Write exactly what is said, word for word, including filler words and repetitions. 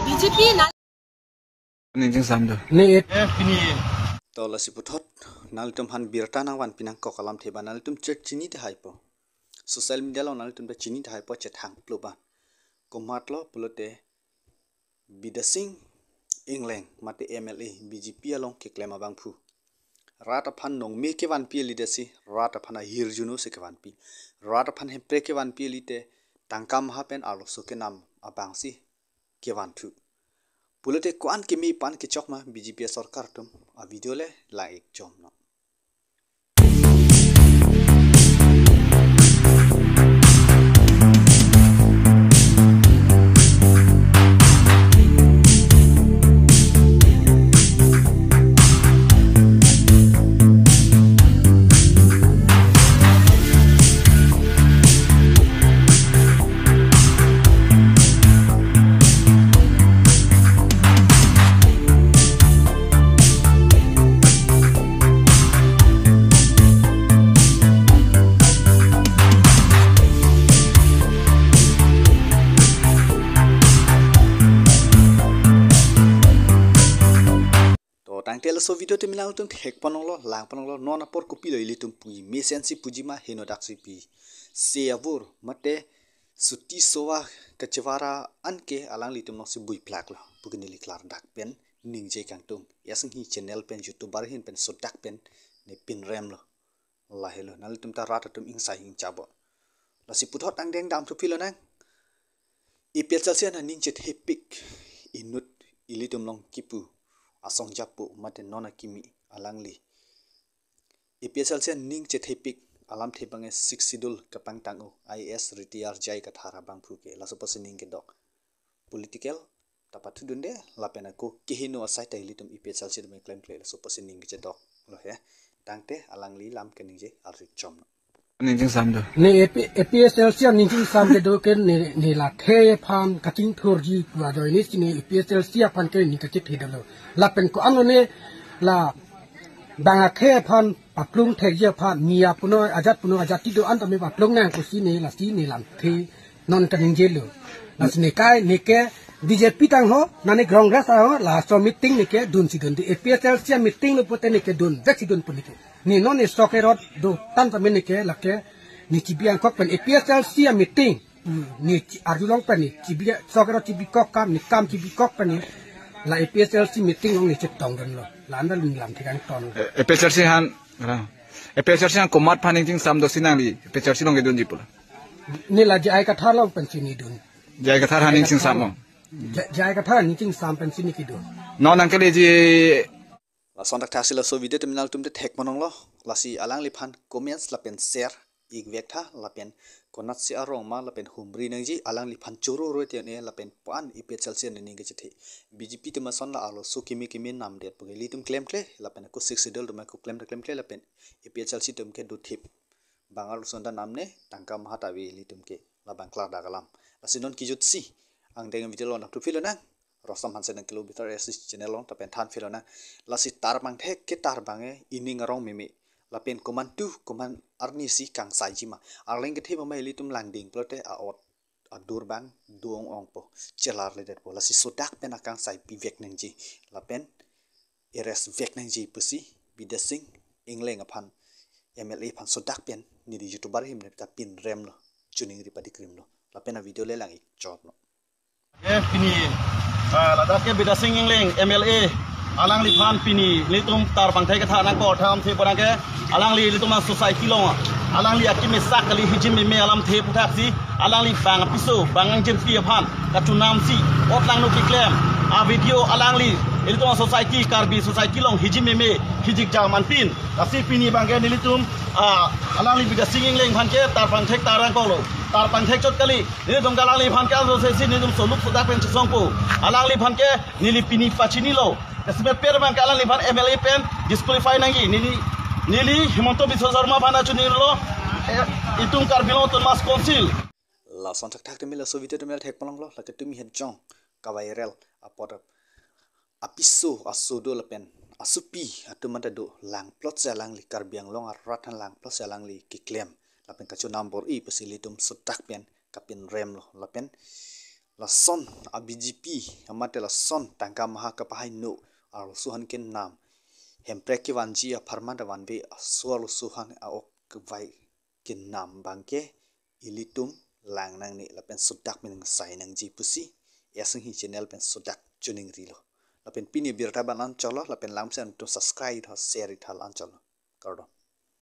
B J P na. Ning chingsam do. Ne et. To lasi puthot nanglitum aphan birta nangvanpi nangkok alamthe abang nanglitum church chini tahai po. Social media along nanglitum ta chini tahai po chethang plo abang. Komatlo pulote Bidya Sing Engleng mate M L A B J P along keklem abangphu. Rat aphan nongme kevanpi eli desi, rat aphan ahirjuno si kevanpi. Rat aphan hempre kevanpi eli te tangka maha pen arloso kenam abangsi kevanthu. Pulote ko-an keme pen kechok ma B J P sorkar atum, a video le lang-ik chomnon. To tangte laso video te nanglitum thek ponlonglo, lang ponlonglo, non apor kopilo ilitum puji, mesensi puji ma henodak si pi. Se avur mate suti sowa kachevara anke alanglitum nongsi bui plaklo pu ke neli klardak pen ningje kangtung. Asenghi channel pen YouTuber ahin pen sodak pen ne pinremlo. Lahelo, nanglitum ta rat atum ingsai ingchabo. Lasi puthot angdeng damthu pilonang. A P H L C an aning chethepik inut ilitum along kipu asong japo mate non akimi alangli. A P H L C an aning chethepik alamthe abang ke Sixth Schedule kapangtang-o I A S retired J I Kathar abangphu ke laso apotsi ning kedok. Political ta pathudunde lapen ako keheno asai ta ilitum A P H L C atum klemkle laso apotsi ning kechedoklo he. Tangte alangli alam keningje arju chomnon. Ning chingsam do. Ne A P, A P H L C an ning chingsam kedo ke ne, ne la the aphan kachingthurji pu ajoine si ne A P H L C aphan ke ning kachethedetlo. Lapen ko-an lo ne la bang akhei aphan paplung thekji aphan, miya puno ajat puno ajati do-an tame paplung nang pusi ne lasi ne lamthe non kaningjelo. Lasi ne kai ne ke B J P tang ho, nane Congress ho, laso meeting ne kedun si dun di, A P H L C meeting lo pulote ne kedun vek si dun pu ne ke. Ne non ne sok erot do tan tame ne ke lake ne chibi angkok pen A P H L C meeting. Hmm, ne chi-, arjulong pen ne chibi sok erot chibikok kam, ne kam chibikok pen ne la A P H L C meeting along ne chetongdunlo. La andal ne lamthe kangton. Eh, A P H L C aphan, ra. A P H L C aphan komat aphan ning chingsam do si nangli A P H L C along kedunji pulo. Ne la J I Kathar along pensi ne dun. J I Kathar aphan ning chingsam mo. J-, J I Kathar ning chingsam pensi ne kedun. Non nangkeleji. Lason thakthak si laso video te nanglitum te thek ponlonglo. Lasi alangliphan comments lapen share ik vek tha lapen konatsi arong ma lapen humri nangji alangliphan choro roi tiang e lapen pan A P H L C an aning kechethe. B J P atum ason la arloso kimi kimi namdet pu ke ilitum klemkle lapen ako Sixth Schedule atum ako klemkle klemkle lapen A P H L C atum ke dothip. Bang arloso ta namne tangka maha ta ave ilitum ke labang klardak alam. Lasi non kijut si angdeng video lo nangthu pilonang. Rosam Hanse nangkelo bitar S C channel along ta pen than pilonang. Lasi tarpangthek ke tarpang e ining arong meme. Lapen komantu koman arni si kangsaiji ma. Arleng kethe ma ilitum langding pulote a-ot adur abang do-ong-ongpo. Chelarledetpo. Lasi sodak pen akangsai pivek nangji. Lapen arrest vek nangji pusi Bidya Sing Engleng aphan M L A aphan sodak pen neli YouTuber ahin ta pinremlo. Choningri padikrimlo. Lapen a video le lang-ik chomnon. Eh, pini, ah, ladak ke Bidya Sing Engleng M L A, alangliphan pini nelitum tarpangthek ketha nangkok tham si pora ke, alangli nelitum a-society along, alangli akimi sak kali hijim meme alamthe aphuthak si, alangli bang apiso, bang angjirpi aphan kachonam si, ot langno keklem a-video alangli nelitum a-society, Karbi society along hijim meme, hijik jam anpin. Lasi pini abang ke nelitum, ah, alangli Bidya Sing Engleng aphan ke tarpangthek ta nangkoklo, tarpangthek chot kali. Nelitum ke alangliphan ke anso sesi nelitum soluk sodak pen chesongpo. Alangliphan ke neli pini pachinilo. Kesime per abang ke alangliphan M L A pen disqualify nangji. Neli, neli Himanta Biswa Sarma aphan choninglo. Eh, itum Karbi Anglong Autonomous Council. Lason thakthak tumi laso video tumi thek ponlonglo. Lake tumi het jong ka-viral apot apiso aso do lapen asopi atum anta do langplot si alangli Karbi Anglong arat aphan langplot si alangli keklem. Lapen kachonam bor-i pusi ilitum sodak pen kapinremlo. Lapen Lason a B J P amate lason tangka maha kapahai no arloso aphan kenam, Hemprek kevanji apharman ta vanve aso arloso aphan a-ok kevai kenam abangke ilitum lang nangne lapen sodak pen sai nangji pusi S N G channel pen sodak choningrilo. Lapen pini abirta abang anchotlo, lapen langmesen atum subscribe tha, share tha, anchotlo. Kardom.